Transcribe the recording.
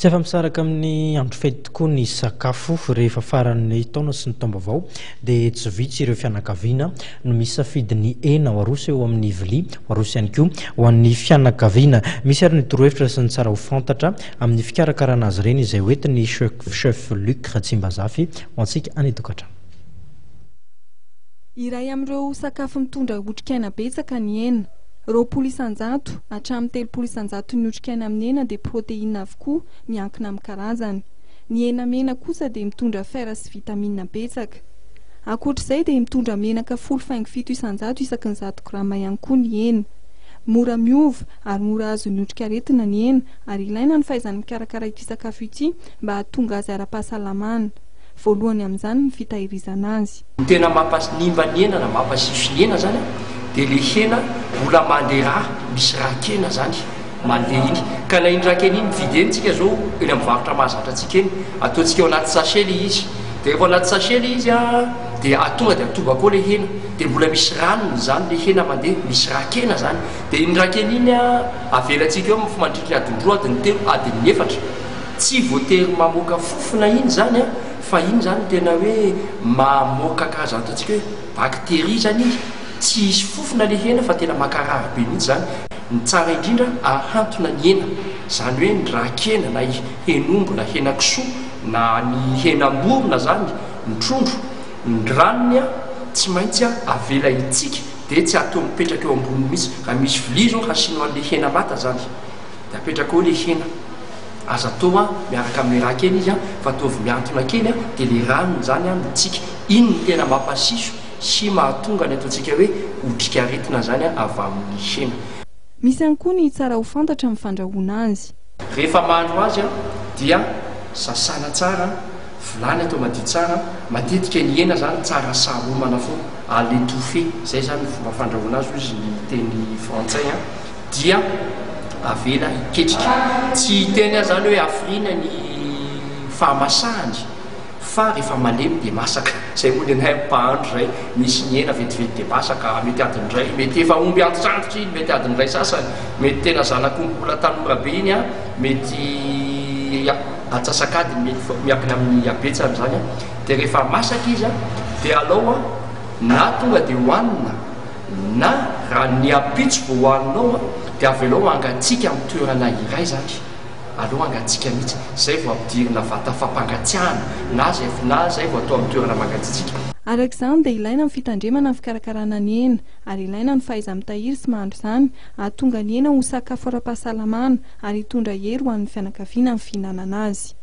Tsy afa-misaraka amin'ny andro fety tokoa ny sakafo rehefa faran'ny taona sy ny taom-baovao dia tsy vitsy ireo fianakaviana no misafidy ny hena ho aroso eo amin'ny vilia, ho aroso ihany koa ho an'ny fianakaviana. Misy ary ny torohevitra sy ny tsara ho fantatra amin'ny fikarakarana azy ireny izay hoentin'ny Chef Luc Ratsimbazafy ho antsika any an-tokantrano. Iray amin'ireo sakafo mitondra otrikaina betsaka ny hena. 20% hatramin'ny 30% ny otrikaina amin'ny hena dia protéine avokoa miankina amin'ny karazany. Ny hena mena kosa dia mitondra fer sy vitamine betsaka. Ankoatra izay dia mitondra menaka 10,7% isaky ny 100 grama ihany koa ny hena. Mora miova ary mora azon'ny otrikaretina ny hena ary ilaina ny fahaizana mikarakara ity sakafo ity mba hahatonga azy ara-pahasalamana. Voalohany amin'izany ny fitahirizana azy. Ny tena mampanimba ny hena na mampasiso ny hena zany dia le hena mbola mandeha rà, misy rà-kena zany mandeha iny. Ka na iny rà-kena iny mividy eny tsika zao eny amin'ny varotra mahazatra antsika eny, ataontsika ao anaty sachet le izy. Dia rehefa ao anaty sachet le izy an, dia tonga dia atobaka ao le hena. Dia mbola misy ranony zany le hena mandeha, misy rà-kena zany. Dia iny rà-kena iny an, avelantsika eo mandritry ny adiny roa, adiny telo, adiny efatra. Tsy voatery mamoaka fofona iny zany an, Fa iny zany no tena hoe mamoaka karazana ataontsika hoe bacterie zany iny, tsy hisy fofona le hena fa tena mankarary be mihitsy zany. Ny tsara indrindra ahantona ny hena, zany hoe ny ra-kena na hen'omby na henakisoa na ny henam-borona zany, ny trondro, ny ranony an tsy maintsy avela hitsika de tsy atao mipetraka eo amboniny mihitsy. Raha misy vilia zao hasianao an'le hena mata zany de apetraka eo le hena. Aza atao an miaraka amin'ny rà kely izy an fa ataovy mihantona kely an dia le ranony izany an mitsika. Iny no tena mampasiso sy mahatonga ny ataontsika hoe otrikaretina izany an avy amin'ny hena. Misy ihany koa ny tsara ho fantatra amin'ny fandrahoana azy. Rehefa mahandro azy an dia sasana tsara, vilany atao madio tsara, matetika ny hena izany tsara saromana foana, à l'étouffée, izay izany ny fomba fandrahoana azy hoy izy ny teny frantsay an. dia avela hiketrika. Tsy hiteny aho izany hoe hafiriana ny fahamasahany fa rehefa malemy dia masaka. Izay moa ny anay mpahandro izay, misy ny hena vetivety dia masaka, mety adiny iray, mety efa omby antitrantitra iny, mety adiny iray sasany, mety tena zanak'omby mbola tanora be iny an, mety antsasak'adiny, mety miankina amin'ny habetsany izany an. Dia rehefa masaka izy an, dia alao an, na tonga dia hohanina, Na raha ny ampitso vao hohaninao dia avelao hangatsiaka amin'ny toerana iray izany, aleo hangatsiaka mihitsy, izay vao ampidirina vata fampangatsiahana na izay na izay vao atao amin'ny toerana mangatsiatsiaka. Araka izany dia ilaina ny fitandremana ny fikarakarana ny hena ary ilaina ny fahaiza-mitahiry sy mahandro izany hahatonga ny hena ho sakafo ara-pahasalamana ary hitondra hery ho an'ny fianakaviana ny fihinanana azy.